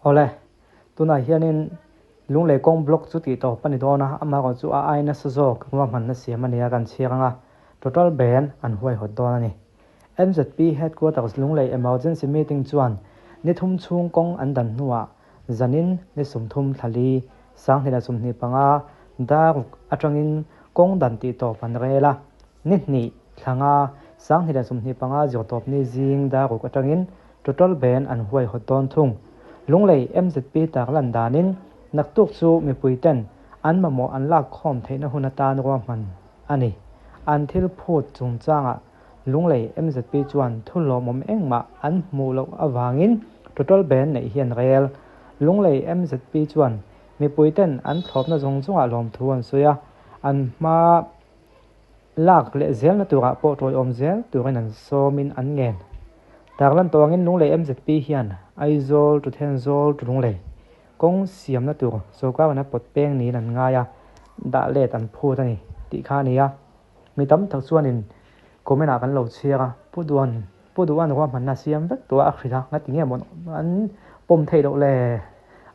Awle, tunah hianin Lunglei kawng block chu tih tawp a ni dawn a, amaherawhchu a ai nasa zawk ruahmanna siam a ni a kan chhiar ang a, total ban an huaihawt dawn a ni. MZP Headquarters Lunglei Emergency Meeting chuan ni thum chhung kawng an dan hnuah zanin ni 30 thla li, 2025 daruk atangin kawng dan tih tawp an rel a, ni 2 thla 5, 2025 zirtawp ni zing daruk atangin total ban an huaihawt dawn thung. Lunglei MZP tarlan danin naktuk chu mipui ten an mamawh an lak khawm theihna hun atan ruahman a ni. An thil phut chungchangah Lunglei MZP chuan thu lawmawm engmah an hmuh loh avangin total ban neih hi an rel. Lunglei MZP chuan mipui ten an thlawpna zawng zawngah lawmthu an sawi a, an hma lak leh zelna turah pawh tawiawm zel turin an sawmin an ngen. Tarlan tawh angin Lunglei MZP hian Aizawl to Thenzawl to Lunglei kawng siamna tur sorkarin a pawt peng niin an ngai a, dah let an phut a ni tih kha a ni a. Mi tam tak chuanin comment ah kan lo chhiar a, Pu Duan, Pu Duan ruahmanna siam vek tawh a hrilh a, ngati nge maw an pawm theih loh le?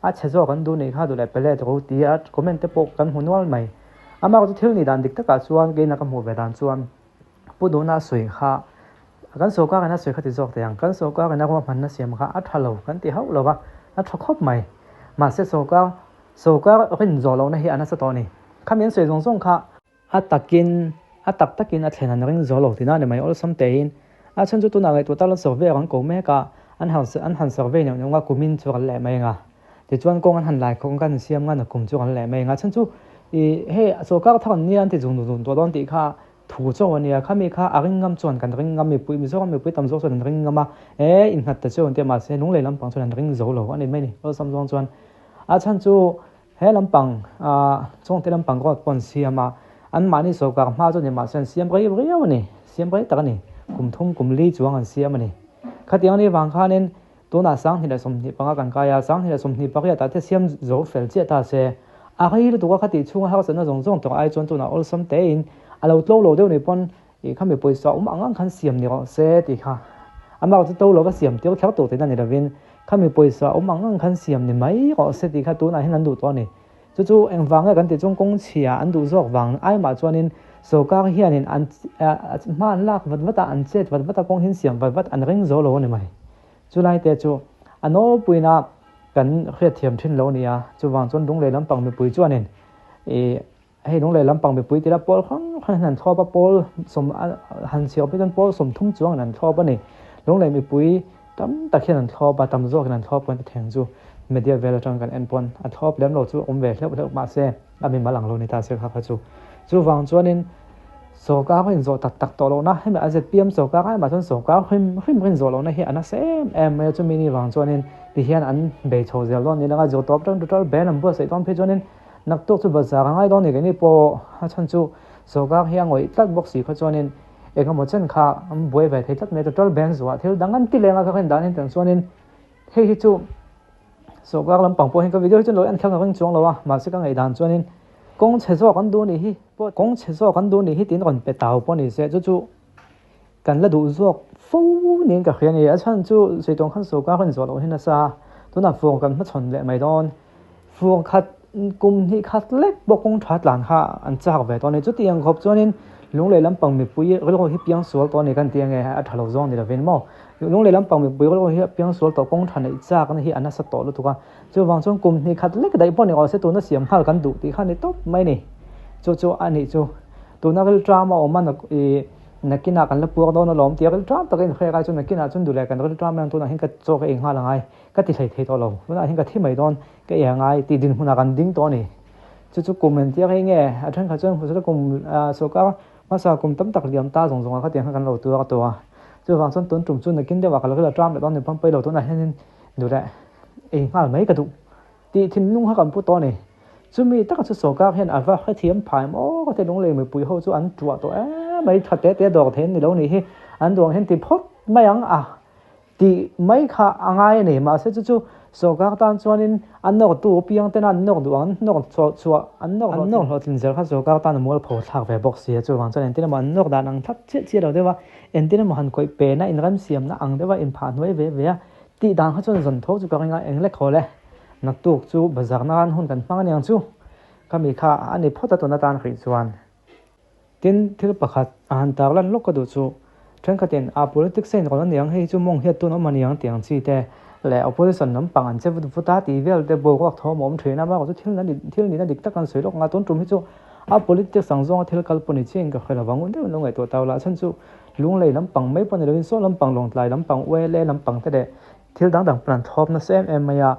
A chhe zawk an duh nih kha duh leh pe let ro ti a comment te pawh kan hmu nual mai. Amah chu thil nih dan dik takah chuan keina ka hmuh ve dan chuan Pu Duhna a sawi kha kan sorkar in a sawi kha ti zawk teh ang, kan sorkar in a ruahmanna siam kha a tha lo kan ti hauh lo va, a tha khawp mai. Mahse sorkar sorkar rin zawh lohna hi a nasa tawh a ni. Khami an sawi zawng zawng kha A takin, a tak takin a thlen an ring zo lo tina ni mai awlsam tein. A chhan chu tunah ngaihtuah tak la survey an ko mek a, an han an han survey neuh neuh nga kumin chu kan leh mai anga. Tichuan kawng an han lai khawk an siam nga nakum chu kan leh mai anga. A chhan chu ih hei sorkar thar an nia an ti zung zung tawh dawn tih kha thu chauh a nia. Khami kha a ring ngam chuan kan ring ngam mipui Mizoram mipui tam zawk chuan an ring ngam a, e innghat ta chu an ti a mahse lunglei lampang chuan an ring zo lo a ni mai ni awlsam zawng chuan. A chhan chu He lampang ah chawngte lampang road pawh an siam a, anmahni sorkar hma chu ni mahse an siam rei riau a ni, siam rei tak a ni, kum thum kum li chuang an siam a ni. Khatiang ni vang khanin tunah 2025 kan kai a, 2028 ah te siam zo fel chiah ta se, a rei lutuk a khatih chhunga harsatna zawng zawng tawrh ai chuan tunah awlsam tein a lo tlo lo deuh ni pawn ih khami pawisa awm ang ang khan siam ni rawh se tih kha amah chu to lova siam tir kher tur tihna ni lovin khami pawisa awm ang ang khan siam ni mai rawh se tih kha tunah hian an duh tawh a ni. Chu chu engvang nge kan tih chuan kawng chhia an duh zawk vang aimah chuanin sorkar hianin an hma an lak vat vat a, an chet vat vat a, kawng hian siam vat vat an ring zo lo a ni mai. Chulai te chu a nawlpuina kan hriatthiam thin lo a ni a, chuvang chuan Lunglei lampang mipui chuanin ih Hei lunglei lampang mipui tila pawl hrang hrang hian an thlawp a, pawl sawm han chhiar phei chuan pawl 30 chuangin an thlawp a ni. Lunglei mipui tam tak hian an thlawp a, tam zawkin an thlawp kan ti theng chu media vel atang kan en pawn a thlawp lem lo chu awm ve hleuh hleuh mahse a mimal ang lo ni ta se kha kha chu. Chuvang chuanin sorkar a inzawh tak tak tawh lohna hemi a zpm sorkar ai mah chuan sorkar hrim hrim rinzawh lohna hi a nasa em em mai a, chumi ni vang chuanin tihian an bei chho zel dawn ni langa zawh tawp atang total ban an buatsaih dawn phei chuanin Naktuk chu bazar a ngai dawn ni keini pawh a chhan chu sorkar hi a ngawih tlat bawk si kha chuanin eng emaw chen kha an buai ve thei tlat mai a, total ban zuah thil dang an ti leng a kha khan dan in tiang chuanin hei hi chu sorkar lampang pawh hian ka video hi chuan lo en kher ka ring chuang lo a, mahse ka ngaihdan chuanin kawng chhe zawk an duh a nih hi kawng chhe zawk an duh a nih hi tiin rawn pe tau pawh a ni se chu chu kan la duh zawk fo niin ka hria a ni. A chhan chu sawi khan sorkar rawn zawh loh hi nasa a, tunah fur kan hmachhawn leh mai dawn. Fur khat kum hnih khat lek pawh kawng tha tlan kha an chak ve tawh a ni. Chutiang khawp chuanin Lunglei lampang mipui rilru hi piang sual tawh a ni kan ti ange, a tha lo zawng ni lovin maw. Lunglei lampang mipui rilru hi a piang sual tawh kawng tha neih chak na hi a nasa tawh lutuk a. Chuvang chuan kum hnih khat lek daih pawh ni rawh se tuna siam nghal kan duh tih kha a ni tawp mai a ni. Chu chu a nih chu tuna rilṭam a awm a ih Nakinah kan la puak dawn alawm tih a rilṭam taka inhriat ai chuan nakinah chuan duh leh kan rilṭam em tunah hian ka chaw ka ei nghal angai, ka ti hlei thei tawh lo, tunah hian ka thi mai dawn, ka ei angai tih dinhmunah kan ding tawh a ni. Chu chu kum entir hi nge a thenkhat chuan hmuhsawt a kum sorkar hmasa kum tam tak liam ta zawng zawngah khatiang kha kan lo tuar tawh a, chuvang chuan tun tum chu nakin deuhah ka lo rilṭam leh dawn ni pawn pawi lo tunah hianin duh leh ei nghal mai ka duh. Tih thinlung kha kan pu tawh a ni. Chumi taka chu sorkar hian a va hrethiam phai maw ka ti lunglei mipui ho chu an tuah tawh em mai tha te te dawr thei an ni lo nih hi an duang hian ti phawt mai ang a tih mai kha a ngai a ni. Mahse chu chu sorkar tan chuanin an nawr tu apiang tena an nawr duh ang an nawr chhuah chhuah an nawr an nawr hlawhtlin zel kha sorkar tan a mualpho thlak ve bawk si a chuvang chuan engtin emaw an nawr dan ang thlap chiah chiah lo deuh a engtin emaw han kawih pena inremsiamna ang deuha inphah hnuai ve ve a tih dan kha chuan zawn tho chu ka ring a eng lek haw le. Naktuk chu bazar nan hun kan hmang aniang chu. Khami kha a ni phawt a tun atan hrih chuan. Tin, thil pakhat a han tarlan lawk ka duh chu, thenkhatin a politics a inrawlh aniang, hei chu mawng hiat tun awm aniang tih ang chi te leh opposition lampang an che vut vut a tih vel te boruak thawm a awm thin a, amaherawhchu thil na thil nihna dik tak an sawi lawk ang a, tun tum hi chu a politics ang zawnga thil kal pawh ni chiahin ka hre lo vang, un deuhin lo ngaihtuah tau lah chhan chu Lunglei lampang mai pawh ni lovin saw lampang Lawngtlai lampang ULA lampang te leh thil dang dang pawn an thlawp nasa em em mai a.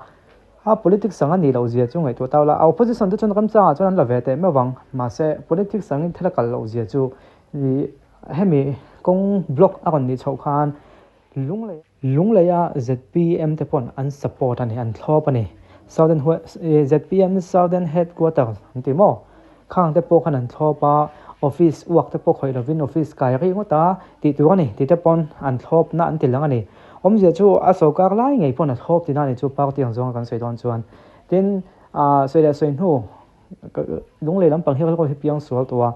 A politics ang a nih loh zia chu ngaihtuah tau la, a opposition te chuan ramchangah chuan an la ve teh meuh vang, mahse politics angin thil a kal loh zia chu ih hemi kawng block a rawn nih chhoh khan Lunglei Lungleia zpm te pawn an support a ni, an thlawp a ni. Southern zpm Southern Headquarters an ti maw? Khang te pawh khan an thlawp a, office uak te pawh khawih lovin office kai rih ngawt a tih tur a ni tih te pawn an thlawpna an ti lang a ni. Awmzia chu a sawrkar lai ngei pawn a thlawp tihna a ni chu party ang zawnga kan sawi dawn chuan. Tin, ah sawi leh sawi hnu lunglei lampang hi rilru hi piang sual tawh a,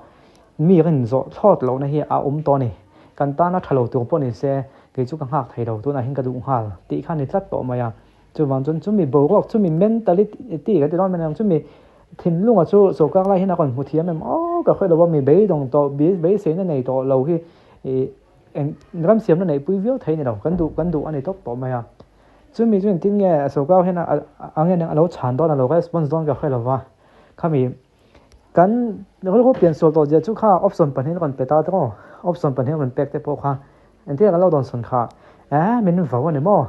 mi rin zawh thlawt lohna hi a awm tawh a ni. Kan tana tha lo tur pawh ni se kei chu ka nghak thei lo tunah hian ka duh nghal tih kha a ni tlat tawh mai a. Chuvang chuan chumi boruak, chumi mentality kan ti dawn mai ang, chumi thinlunga chu sawrkar lai hian a rawn hmu thiam em aw ka hre lo a, mi beidawng tawh, beiseina nei tawh lo hi ih eng ram siamna neihpui viau thei a ni lo, kan duh kan duh a ni tawp tawh mai a. Chumi chu engtin nge sawrkar hian a a nge a lo chhan dawn a lo response dawn ka hre lo va, khami kan rilru piansual tawh zia chu kha option pahnihin a rawn pe ta tawh aw, option pahnih a rawn pek te pawh kha engtin nge kan lo dawnsawn kha, eh min vau a ni maw?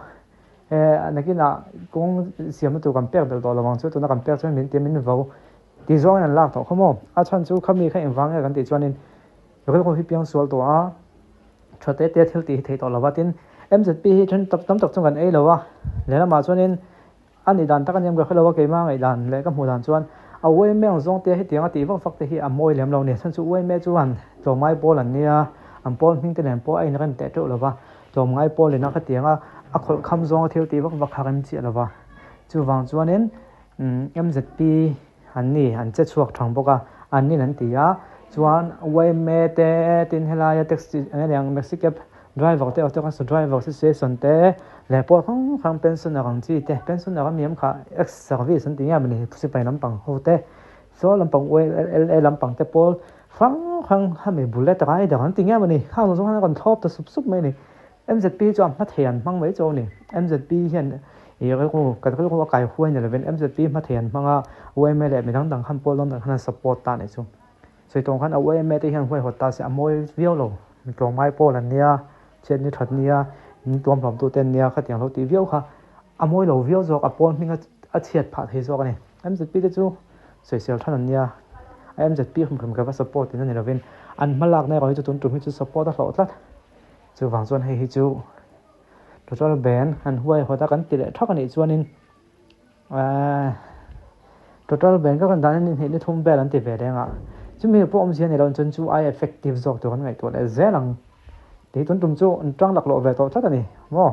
He nakinah kawng siamna tur kan pek belh tawh lo ang chu tuna kan pek chuan min ti min vo ti zawngin an lak tawh kha maw? A chhan chu khami kha engvang nge kan tih chuanin rilru hi piang sual tawh a, tha te te thil tih hi theih tawh lo va tin MZP hi then tak tam tak chuan kan ei lo a, lehlamah chuanin a nih dan tak a niam ka hre lo a keimah ngaihdan leh ka hmuh dan chuan a uaime ang zawng te hetiang a tih vak vak te hi a mawi lem lo ni. A chhan chu uaime chuan tlawmngai pawl an nia, an pawl hming te nen pawh a inrem teh teuh lo va. Tlawmngai pawl ina khatiang a, a khawlh kham zawnga thil tih vak vak kha rem chiah lo va. Chuvang chuanin MZP an ni, an che chhuak thang bawk a, an nin an ti a. Chuan yma te, tin helaia taxi eng eng ang maxi cab driver te, auto rickshaw driver association te leh pawl hrang hrang pensioner ang chi te, pensioner a mi am kha ex service an ti nge mawni sipai lampang ho te, saw lampang YLA lampang te pawl Hrang hrang hemi bullet rider an ti nge mawni? Khang zawng hian a rawn thlawp ta sup sup mai a ni. MZP hi chu a hma thei an hmang mai chu a ni. MZP hian ih rilru kan rilru a kai huai ni lovin MZP hma thei an hmang a, yma leh midang dang khan pawl dang dang khan an support ta a nih chu. Sawi tawng khan a yma te hian huaihawt ta se a mawi viau lo. Tlawmngai pawl an nia, chhiat ni that nia, min tuam hlawm tu te an nia khatiang lo tih viau kha a mawi lo viau zawk, a pawl hming a chhiat phah thei zawk a ni. MZP te chu sawisel than an nia, a MZP hrim hrim ka va support in a ni lovin an hma lakna erawh hi chu tun tum hi chu support a hlawh tlat. Chuvang chuan hei hi chu total ban han huaihawt a kan ti leh thak a nih chuanin ahh total ban ka kan dan in hnih ni thum vel an ti ve reng a, chumi pawh awmzia ni lo chuan chu ai effective zawk tur an ngaihtuah leh zel ang tih tun tum chu an tang laklawh ve tawh tlat a ni maw.